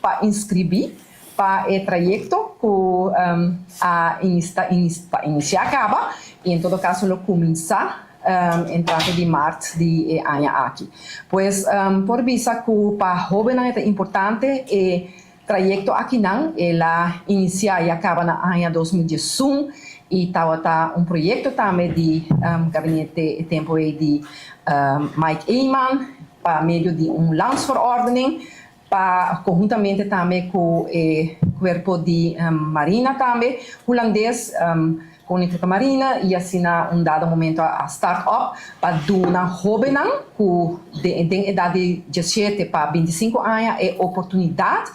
pa inscribi pa e trayecto cu a inicia caba y en todo caso lo cuminsa entrante di maart di aña aki. Pues por bisa cu pa hobennan ta importante e trayecto akinan. El a inicia y a caba na aña 2011 y tabata un proyecto tambe di gabinete tempo di Mike Eman pa medio di un landsverordening pa conhuntamente tambe cu e cuerpo di Marina tambe Hulandes, Koninklijke Marine, y asina un dado momento a start up pa duna hobennan cu den edad di 17 pa 25 aña e oportunidad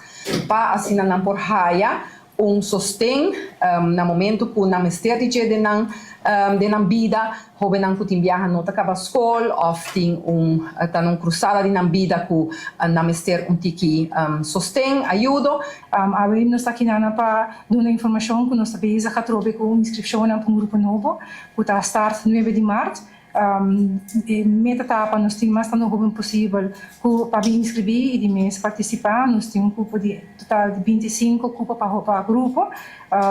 pa asina nan por haya un sosten na momento cu nan mester di dje den nan bida. Hobennan cu tin biaha no ta caba scol of tin un ta un cruzada di nan bida cu nan mester un tiki sosten, ayudo. Awe nos ta akinan pa duna informacion cu nos ta bezig atrobe cu inscripcion pa un grupo nobo cu ta start 9 di maart. E meta ta pa nos tin mas tanto hoben posibel cu pa inscribi y di mes participa. Nos tin un grupo di total di 25 cupo pa grupo.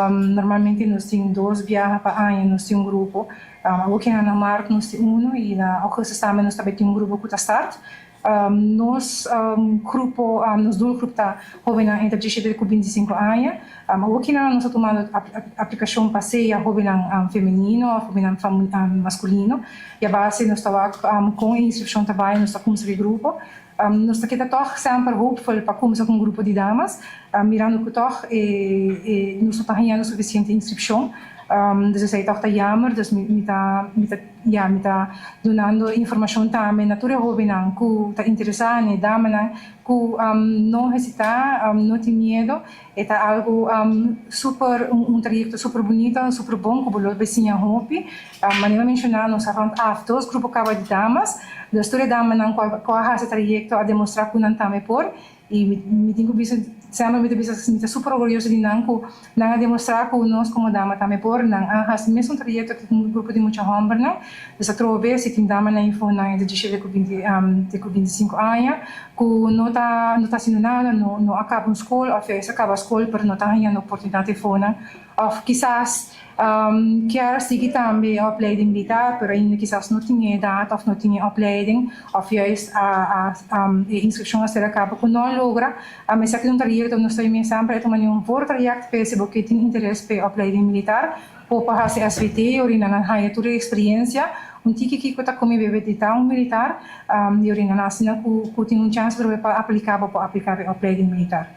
Normalmente nos tin dos biaha pa aña nos tin un grupo. Aki na maart nos tin uno y na augustus tambe nos tambe tin un grupo cu ta start. Nos grupo, nos doelgroep ta hoben entre 17 y 25 aña. Aki nos ta tumando aplicacion pa sea hoben femenino of hoben masculino. Y a base nos ta cu inscripcion tambe nos ta cuminsa grupo. Nos ta keda toch semper hoopvol pa cuminsa cu un grupo di damas, mirando cu toch nos no ta hayando suficiente inscripcion. Dus esey toch ta jammer, dus mi ta, ja, mi ta dunando informacion tambe na tur hobennan cu ta interesa, ne damanan cu no hesita, no tin miedo. E ta algo super, un trayecto super bunita, super bon, cu lo siña hopi. Manera menciona, nos a rond af dos grupo caba di damas, dus tur damanan cu a haci trayecto a demostra cu nan tambe por. Y mi tin cu bisa, semper mi ta bisa, mi ta super orguyoso di nan cu nan a demostra cu nos como dama tambe por. Nan a haci mesun trayecto cu un grupo di mucha hombernan. Dus atrobe, si tin damanan eifonan di 17 cu 20, cu 25 aña, cu no ta haciendo nada, no a caba un scol, of a caba scol, pero no ta hayando oportunidad eifonan. Of kisas kier sigui tambe opleiding militar, pero ainda kisas no tin edad of no tin opleiding, of juist a inscripcion a ser a caba cu no a logra. Esaki ta un trayecto, nos ta semper tuma un voortraject pa si bo tin interes pa opleiding militar, por pa haci SVT, ora nan haya tur experiencia, un tiki kico ta come bebe di ta un militar, y ora nan asina cu tin un chance pa aplica pa aplica e opleiding militar.